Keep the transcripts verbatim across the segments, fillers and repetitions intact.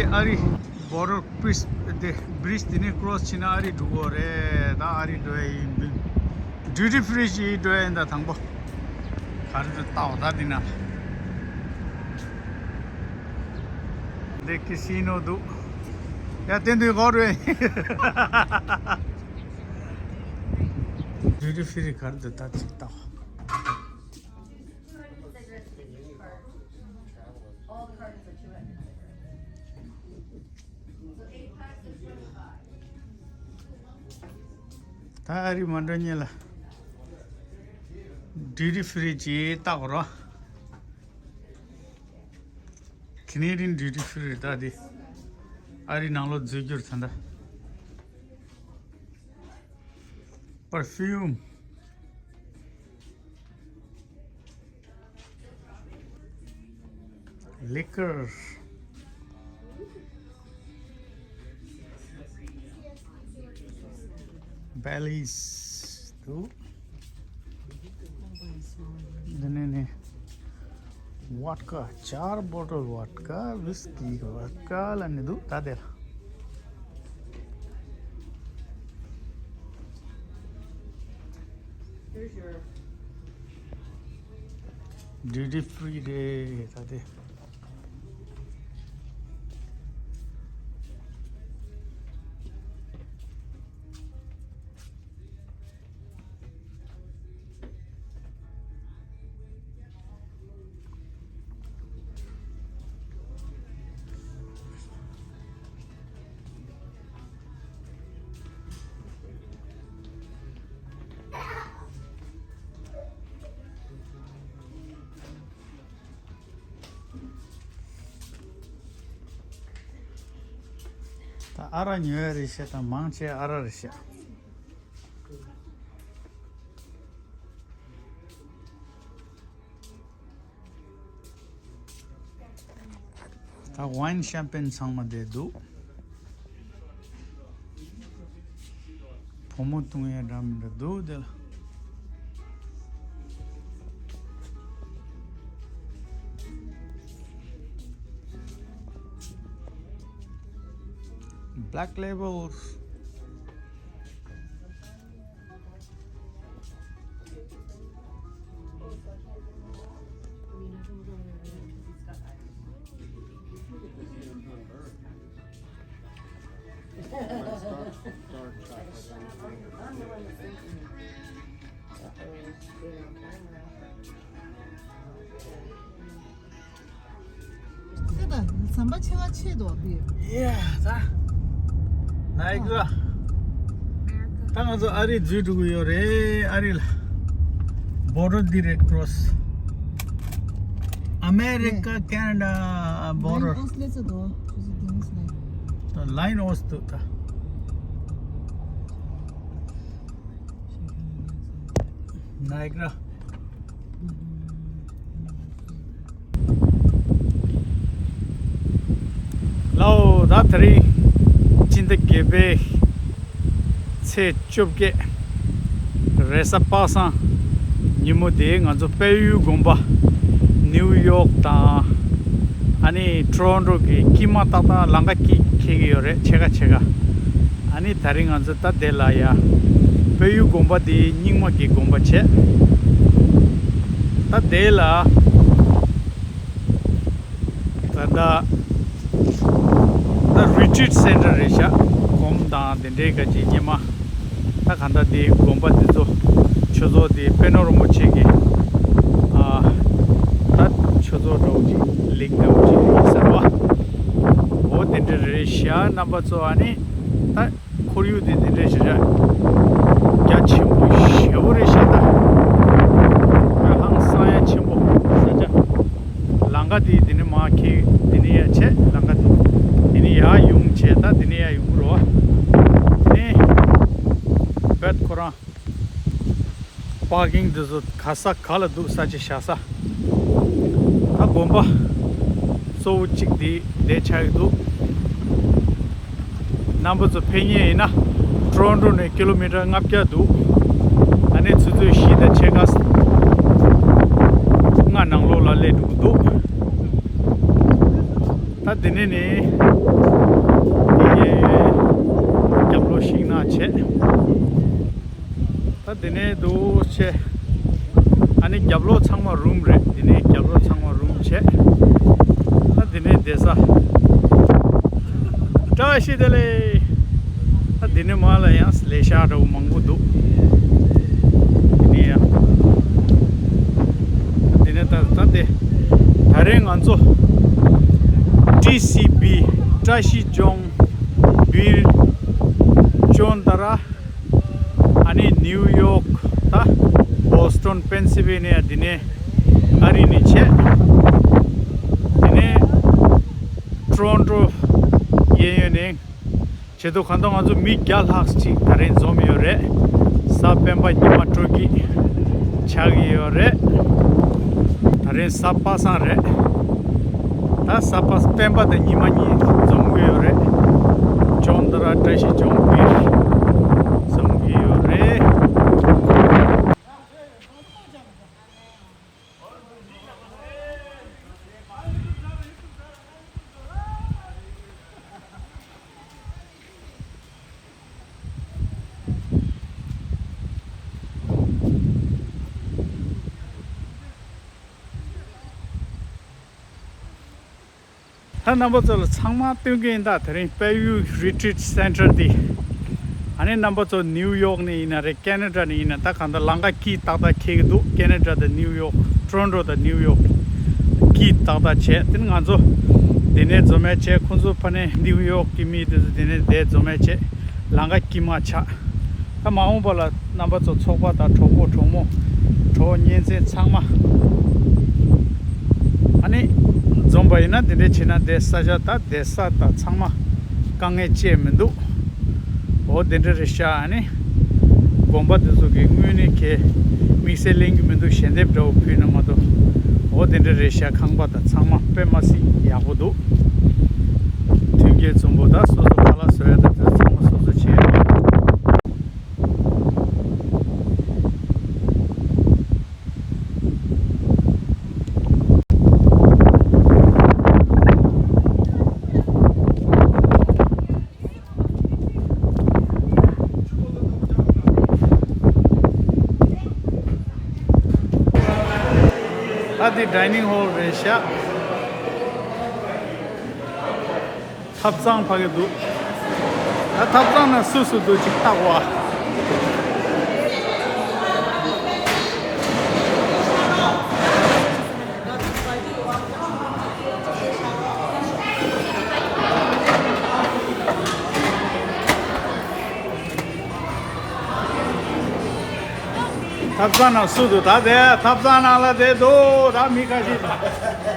ཨ་རི་border bridge དེ་bridge དེ་ནས་cross བྱས་ན་ཨ་རི་འགྲོ་གི་རེད། ད་ཨ་རི་འགྲོ་ཡ་ཡིན། duty free ཞིག་འགྲོ་ཡ་ཡིན། ད་དང་པོ་ག་རེ་འདུག་ལྟ་བ། ད་འདི་ན་འདི་casino འདུག་ཡ། དེ་འདུག་གོ་རེད། duty free ག་རེ་འདུག་ད་ཅིག་ལྟ་བ། ད་ཨ་རི་མ་འགྲོ་སྔོན་ལ་duty free ཅིག་ལྟ་དགོས་རོ། Canadian duty free ད་དེ་ཨ་རི་ནང་ལོགས་འཛུལ་རྒྱུར་ད་ལྟ། Perfume, liquor, bellies འདུག་འདི་ནས་ནི་vodka, ཅར་bottle vodka, whiskey vodka ལ་ནི་འདུག་ད་དེ་ལ། Duty free རེད་ད་དེ། ད་ཨ་རག་ཉོ་ཡ་རེད་ཤག་ད་མང་ཆེ་ཨ་རག་རེད་ཤག་ད་wine, champagne ཚང་མ་བསྡད་འདུག་བུ་མོ་བཏུང་ཡས་འདྲ་མི་འདྲ་འདུག་དེ་ལ། Black Labels. དེ་ད་ཟམ་པ་ཆེ་བ་ཆེ་དོ་བི། ཡ་ད། ནའི་ག་ད་ང་ཚོ་ཨ་རི་འཛུལ་འགྲོ་གི་ཡོད་རེད། ཨ་རི་ལ། border འདི་རེད། cross America Canada border. ད་line འོས་འདུག་ད། Niagara. ལའོ། ད་དེ་རིང་སྤྱི་ཟླ་བརྒྱད་པའི་ཚེས་བཅོ་བརྒྱད། རེས་གཟའ་པ་སངས་ཉིན་མོ་དེ་ང་ཚོ་དཔལ་ཡུལ་དགོན་པ། ནིའུ་ཡོག་དང་ཨ་ནི་ཊོ་རོན་ཊོ་གི་དཀྱིལ་མ་ཏག་ཏག་ལམ་ཁ་དཀྱིལ་འཁེལ་གྱི་ཡོད་རེད། ཕྱེད་ཀ་ཕྱེད་ཀ་ཨ་ནི་ད་རིང་ང་ཚོ་ད་དེ་ལ་ཡ་དཔལ་ཡུལ་དགོན་པ་དེའི་རྙིང་མ་གི་དགོན་པ་བྱས། ད་དེ་ལ་ད་ལྟ་ད་retreat center རེད་ཤག་སྒོམ་དང་དེ་འདྲའི་ག་ཅིག་སྙེ་མ། ད་ག་ད་དེ་དགོན་པ་དེ་ཚོ་ཆོས་ཚོགས་དེ་པད་ནོར་རིན་པོ་ཆེ་གི་ཨ་ད་ཆོས་ཚོགས་འདྲ་བོ་ཅིག་ལེགས་འདྲ་བོ་ཅིག་ཡིན་ཟེར་བ། འོ་དེ་འདྲ་རེད་ཤག་རྣམ་པ་ཚོ། ཨ་ནི་ད་ཁོར་ཡུག་དེ་དེ་འདྲ་ཞིག་རེད། རྒྱ་ཆེན་པོ་ཞེ་པོ་རེད་ཤག་ད་ཧང་སང་ཡ་ཆེན་པོ་ས་ཆ། ལམ་ཁ་དེ་དེ་ནས་མར་འཁེལ། དེ་ནས་ཡར་བྱས། ལམ་ཁ་དེ་དེ་ནས་ཡར་ཡོང་བྱས། ད་དེ་ནས་ཡར་ཡོང་གི་རེད་བ། དེ་ནས་བེད་ཁོ་རང་པར་ཀིང་དེ་ཚོ་ག་ས་ག་ལ་འདུག་ས་ཆ་བཞག་ས། ད་དགོན་པ་གཙོ་བོ་གཅིག་དེ་འདིར་ཆགས་ཀྱི་འདུག་རྣམ་པ་ཚོ་ཕེབས་མཁན་ཡིན་ན་ཊོ་རོན་ཊོ་ནས་ཀི་ལོ་མི་ཊར་ལྔ་བརྒྱ་འདུག་ཨ་ནི་ཆུ་ཚོད་བཞི་དང་ཕྱེད་ཀ་ལྔ་ནང་ལོགས་ལ་སླེབས་འགྲོ་གི་འདུག་ད་ འདི་ནས་ནི་འདི་རྒྱབ་ལོགས་ཤིང་ནགས་བྱས། ད་འདི་ནས་འདུག་བྱས། ཨ་ནི་རྒྱབ་ལོགས་ཚང་མ་རུམ་རེད། འདི་ནས་རྒྱབ་ལོགས་ཚང་མ་རུམ་བྱས། ད་འདི་ནས་བསྡད་ས། བཀྲ་ཤིས་བདེ་ལེགས། ད་འདི་ནས་མར་ལ་ཡང་ལས་ཤག་འདྲ་བོ་མང་པོ་འདུག་འདི་ནས་ཡང་། ད་འདི་ནས་ད་ད་དེ། ད་རེས་ང་ཚོ་ཊི་སི་བི། བཀྲ་ཤིས་ལྗོངས། སྦིར། ཅོན་ཏ་ར། ཨ་ནི་ནིའུ་ཡོག་ད་བོ་སི་ཊོན། པེན་སི་ཝེ་ནི་ཡ། འདི་ནས་ཨ་རི་ནས་བྱས། འདི་ནས་ཊོ་རོན་ཊོ་གཡས་གཡོན་ནས། བྱེད་དུ་གང་ལྟར་ང་ཚོ་མི་བརྒྱ་ལྷག་ཅིག་ད་རེས་འཛོམས་ཡོད་རེད། གཟའ་སྤེན་པ་ཉི་མ་སྤྲོ་སྐྱིད་ཆགས་ཀྱི་ཡོད་རེད། ད་རེས་གཟའ་པ་སངས་རེད། ད་གཟའ་པ། སྤེན་པ་དང་ཉི་མ་གཉིས་འཛོམས་ཀྱི་ཡོད་རེད། ཅོན་ཏ་ར། བཀྲ་ཤིས་ལྗོངས། སྦིར་འཛོམས་ཀྱི་ཡོད་རེད། ད་རྣམ་པ་ཚོ་ལ་ཚང་མ་སྟོན་གྱི་ཡིན། ད་དེ་རིང་པེ་ཡུ་རི་ཊི་རིཊ་སེན་ཊར་འདི། ཨ་ནི་རྣམ་པ་ཚོ་ནིའུ་ཡོག་ནས་ཡིན་ན་རེད། ཁེ་ན་ཌ་ནས་ཡིན་ན། ད་གང་ལྟར་ལམ་ཁ་དཀྱིལ་ཏག་ཏག་འཁེལ་གྱི་འདུག་ཁེ་ན་ཌ་དང་ནིའུ་ཡོག་ཊོ་རོན་ཊོ་དང་ནིའུ་ཡོག་དཀྱིལ་ཏག་ཏག་བྱས། དེ་ནི་ང་ཚོ་འདི་ནས་འཛོམས་ཡས་བྱས། ཁོང་ཚོ་ཕ་ནས་ནིའུ་ཡོག་གི་མི་དེ་ཚོ་འདི་ནས་འདིར་འཛོམས་ཡས་བྱས། ལམ་ཁ་དཀྱིལ་མ་ཆགས། ད་མ་འོངས་པ་ལ་རྣམ་པ་ཚོ་ཚོགས་པ་དང་གྲོགས་པོ་གྲོགས་མོ། གྲོགས་གཉེན་ཚན་ཚང་མ། ཨ་ནི་འཛོམས་པ་ཡིན་ན། འདི་འདྲ་བྱས་ན་འདི་ས་ཆ་ད་བསྡད་ས་དང་ཚང་མ་དཀའ་ངལ་ཅི་ཡང་མི་འདུག་འོ་དེ་འདྲ་རེད་ཤག་ཨ་ནི་དགོན་པ་དེ་ཚོ་གི་དངུལ་ནི་གས་དམིགས་བསལ་ལེན་གྱི་མི་འདུག་ཞལ་འདེབས་འདྲ་བོ་ཕུལ་ན་མ་གཏོགས། འོ་དེ་འདྲ་རེད་ཤག་ཁང་པ་དང་ཚང་མ་དཔེ་མ་སྲིད་ཡག་པོ་འདུག་མཐུན་རྐྱེན་འཛོམས་པོ། ད་སོ་སོ་ཁ་ལག་བཟོ་ཡ་དང་དེ་ཚོ་ཚང་མ་སོ་སོ་བྱས་ཡོད། ད་འདི་ཌའི་ནིང་ཧོལ་རེད་ཤག་ཐབ་ཚང་ཕ་གི་འདུག་ད་ཐབ་ཚང་ནང་སུ་སུ་འདུག་ཅིག་བལྟ་དགོས། ཐབ་ཚང་ནང་སུ་འདུག་ད་དེ་ཐབ་ཚང་ནང་ལ་དེ་འདུག་ད་མི་ཁ་ཤས།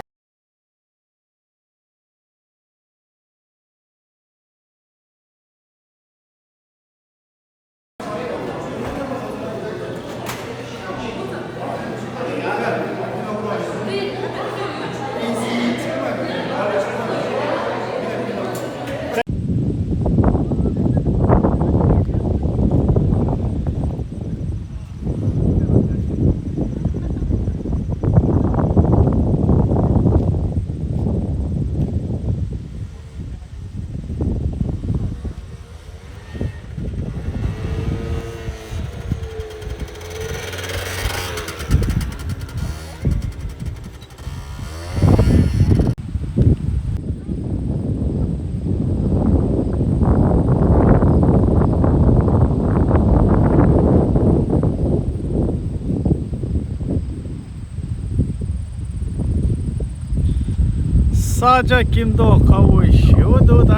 ས་ཆ་སྐྱིད་མདོག་ཁ་པོ་ཞེ་པོ་འདུག་ད།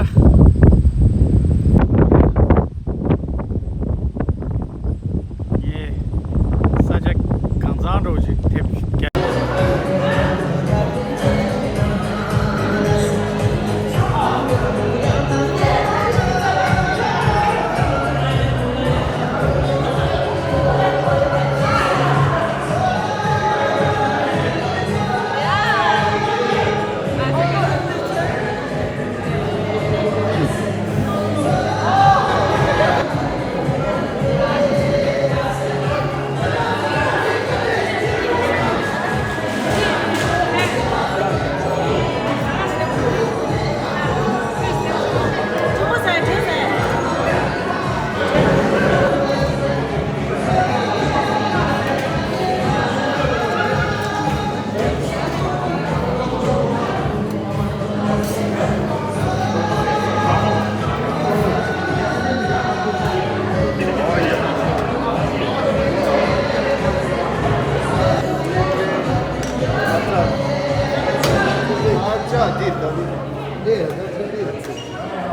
ངས་ས་ཆ་གང་ཚང་འདྲ་བོ་ཞིག་དེབ་རྒྱག་འདི་ད་འདི་འདི་ཡང་ད་ཚོད་འདི་ཡང་ཚོད།